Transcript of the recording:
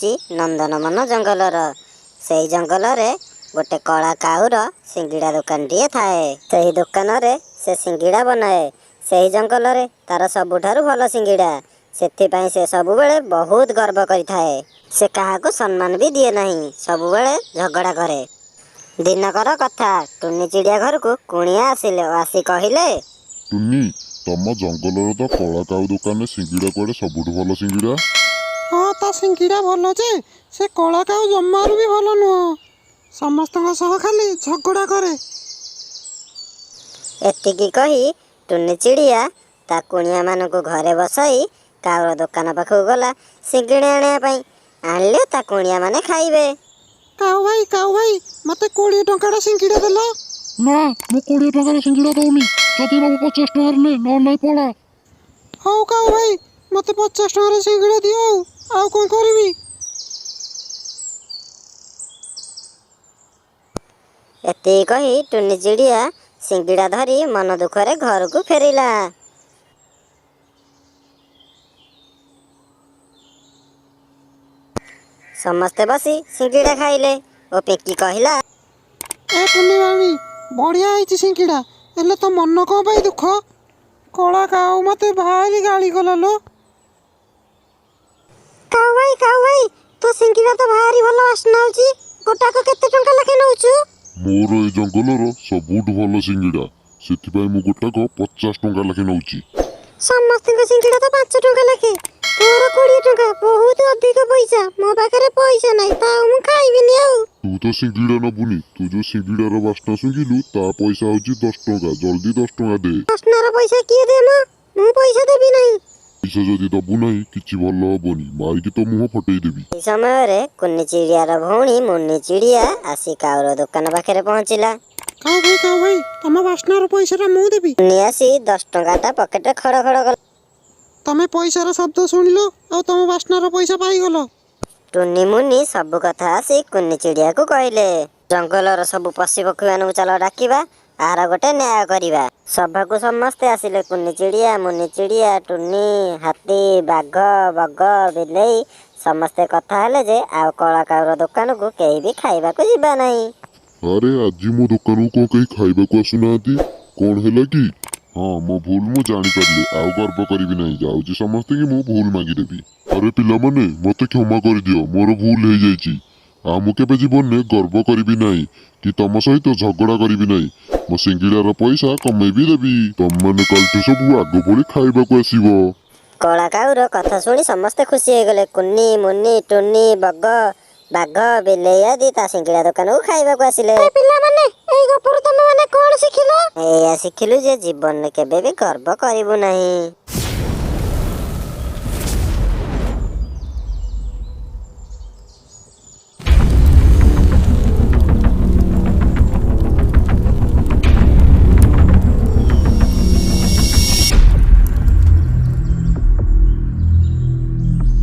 ହେଉଛି ନନ୍ଦନବନ ଜଙ୍ଗଲର। ସେଇ ଜଙ୍ଗଲରେ ଗୋଟେ କଳା କାଉର ସିଙ୍ଗିଡ଼ା ଦୋକାନଟିଏ ଥାଏ। ସେହି ଦୋକାନରେ ସେ ସିଙ୍ଗିଡ଼ା ବନାଏ। ସେହି ଜଙ୍ଗଲରେ ତାର ସବୁଠାରୁ ଭଲ ସିଙ୍ଗିଡ଼ା। ସେଥିପାଇଁ ସେ ସବୁବେଳେ ବହୁତ ଗର୍ବ କରିଥାଏ। ସେ କାହାକୁ ସମ୍ମାନ ବି ଦିଏ ନାହିଁ, ସବୁବେଳେ ଝଗଡ଼ା କରେ। ଦିନକର କଥା, ଟୁନି ଚିଡ଼ିଆ ଘରକୁ କୁଣିଆ ଆସିଲେ ଓ ଆସି କହିଲେ, ଟୁନି, ତମ ଜଙ୍ଗଲର ତ କଳା କାଉ ଦୋକାନରେ ସିଙ୍ଗିଡ଼ା କୁଆଡ଼େ ସବୁଠୁ ଭଲ ସିଙ୍ଗିଡ଼ା। ହଁ, ତା ସିଙ୍ଗିଡ଼ା ଭଲ ଯେ ସେ କଳା କାଉ ଜମାରୁ ବି ଭଲ ନୁହଁ, ସମସ୍ତଙ୍କ ସହ ଖାଲି ଝଗଡ଼ା କରେ। ଏତିକି କହି ଟୁନି ଚିଡ଼ିଆ ତା କୁଣିଆମାନଙ୍କୁ ଘରେ ବସାଇ କାଉର ଦୋକାନ ପାଖକୁ ଗଲା ସିଙ୍ଗିଡ଼ା ଆଣିବା ପାଇଁ। ଆଣିଲେ ତା କୁଣିଆମାନେ ଖାଇବେ। କାଉ ଭାଇ, କାଉ ଭାଇ, ମୋତେ 20 ଟଙ୍କାର ସିଙ୍ଗିଡ଼ା ଦେଲ। ନା, ମୁଁ 20 ଟଙ୍କାର ସିଙ୍ଗିଡ଼ା ଦଉନି। ଯଦି ନବୁ 50 ଟଙ୍କାରେ ନେ, ନହେଲେ ନାଇଁ ପଳା। ହଉ କାଉ ଭାଇ, ମୋତେ 50 ଟଙ୍କାର ସିଙ୍ଗିଡ଼ା ଦିଅ, ଆଉ କ'ଣ କରିବି? ଏତିକି କହି ଟୁନି ଚିଡ଼ିଆ ସିଙ୍ଗିଡ଼ା ଧରି ମନ ଦୁଃଖରେ ଘରକୁ ଫେରିଲା। ସମସ୍ତେ ବସି ସିଙ୍ଗିଡ଼ା ଖାଇଲେ ଓ ପିଙ୍କି କହିଲା, ଏ ଟୁନି ଭାଇ, ବଢ଼ିଆ ହେଇଛି ସିଙ୍ଗିଡ଼ା, ହେଲେ ତୋ ମନ କ'ଣ ପାଇଁ ଦୁଃଖ? କଳା କାଉ ମୋତେ ଭାରି ଗାଳି କଲା ଲୋ। କାଉ ଭାଇ, କାଉ ଭାଇ, ତୋ ସିଙ୍ଗିଡ଼ା ତ ଭାରି ଭଲ ବାସ୍ନା ହେଉଛି, ଗୋଟାକ କେତେ ଟଙ୍କା ଲେଖେ ନେଉଛୁ? ମୋର ଏ ଜଙ୍ଗଲର ସବୁଠୁ ଭଲ ସିଙ୍ଗିଡ଼ା, ସେଥିପାଇଁ ମୁଁ ଗୋଟାକ 50 ଟଙ୍କା ଲେଖେ ନଉଛି। ସମସ୍ତଙ୍କ ସିଙ୍ଗିଡ଼ା ତ 5 ଟଙ୍କା ଲେଖେ, ତୋର 20 ଟଙ୍କା, ବହୁତ ଅଧିକ ପଇସା। ମୋ ପାଖରେ ପଇସା ନାହିଁ, ଥାଉ, ମୁଁ ଖାଇବିନି ଆଉ। ତୁ ତ ସିଙ୍ଗିଡ଼ା ନବୁନି, ତୁ ଯୋଉ ସିଙ୍ଗିଡ଼ାର ବାସ୍ନା ଶୁଙ୍ଘିଲୁ ତା ପଇସା ହଉଛି 10 ଟଙ୍କା। ଜଲ୍ଦି 10 ଟଙ୍କା ଦେ। ବାସ୍ନାର ପଇସା କିଏ ଦେ ମ? ମୁଁ ପଇସା ଦେବି ନାହିଁ। ପଇସା ଯଦି ଦବୁ ନାହିଁ କିଛି ଭଲ ହବନି, ମାରିକି ତୋ ମୁହଁ ଫଟେଇ ଦେବି। ଏହି ସମୟରେ କୁନି ଚିଡ଼ିଆର ଭଉଣୀ ମୁନି ଚିଡ଼ିଆ ଆସି କାଉର ଦୋକାନ ପାଖରେ ପହଞ୍ଚିଲା। କାଉ ଭାଇ, କାଉ ଭାଇ, ତମ ବାସ୍ନାର ପଇସାଟା ମୁଁ ଦେବି। ମୁନି ଆସି 10 ଟଙ୍କାଟା ପକେଟରେ ଖଡ଼ ଖଡ଼ କଲା। ତମେ ପଇସାର ଶବ୍ଦ ଶୁଣିଲ ଆଉ ତମ ବାସ୍ନାର ପଇସା ପାଇଗଲ। ଟୁନି ମୁନି ସବୁ କଥା ଆସି କୁନି ଚିଡ଼ିଆକୁ କହିଲେ, ଜଙ୍ଗଲର ସବୁ ପଶୁ ପକ୍ଷୀମାନଙ୍କୁ ଚାଲ ଡାକିବା, ଆର ଗୋଟେ ନ୍ୟାୟ କରିବା। ସଭାକୁ ସମସ୍ତେ ଆସିଲେ। କୁନି ଚିଡ଼ିଆ, ମୁନି ଚିଡ଼ିଆ, ଟୁନି, ହାତୀ, ବାଘ, ବଗ, ବିଲେଇ ସମସ୍ତେ କଥା ହେଲେ ଯେ ଆଉ କଳା କାଉର ଦୋକାନକୁ କେହି ବି ଖାଇବାକୁ ଯିବା ନାହିଁ। ଆରେ, ଆଜି ମୋ ଦୋକାନକୁ କ'ଣ କେହି ଖାଇବାକୁ ଆସୁନାହାନ୍ତି? କ'ଣ ହେଲା କି? ହଁ, ମୋ ଭୁଲ ମୁଁ ଜାଣିପାରିଲି, ଆଉ ଗର୍ବ କରିବି ନାହିଁ। ଯାଉଛି ସମସ୍ତଙ୍କୁ ମୁଁ ଭୁଲ ମାଗିଦେବି। ଆରେ ପିଲାମାନେ, ମୋତେ କ୍ଷମା କରିଦିଅ, ମୋର ଭୁଲ ହେଇଯାଇଛି। ଆଉ ମୁଁ କେବେ ଜୀବନରେ ଗର୍ବ କରିବି ନାହିଁ କି ତମ ସହିତ ଝଗଡ଼ା କରିବି ନାହିଁ। ମୋ ସିଙ୍ଗିଡ଼ାର ପଇସା କମେଇ ବି ଦେବି। ତମମାନେ କାଲିଠୁ ସବୁ ଆଗ ଭଳି ଖାଇବାକୁ ଆସିବ। କଳା କାଉର କଥା ଶୁଣି ସମସ୍ତେ ଖୁସି ହେଇଗଲେ। କୁନି, ମୁନି, ଟୁନି, ବଗ, ବାଘ, ବିଲେଇ ଆଦି ତା ସିଙ୍ଗିଡ଼ା ଦୋକାନକୁ ଖାଇବାକୁ ଆସିଲେ। ପିଲାମାନେ, ଏଇ ଗପରୁ ତମେ ମାନେ କଣ ଶିଖିଲ? ଏଇଆ ଶିଖିଲୁ ଯେ ଜୀବନରେ କେବେ ବି ଗର୍ବ କରିବୁ ନାହିଁ।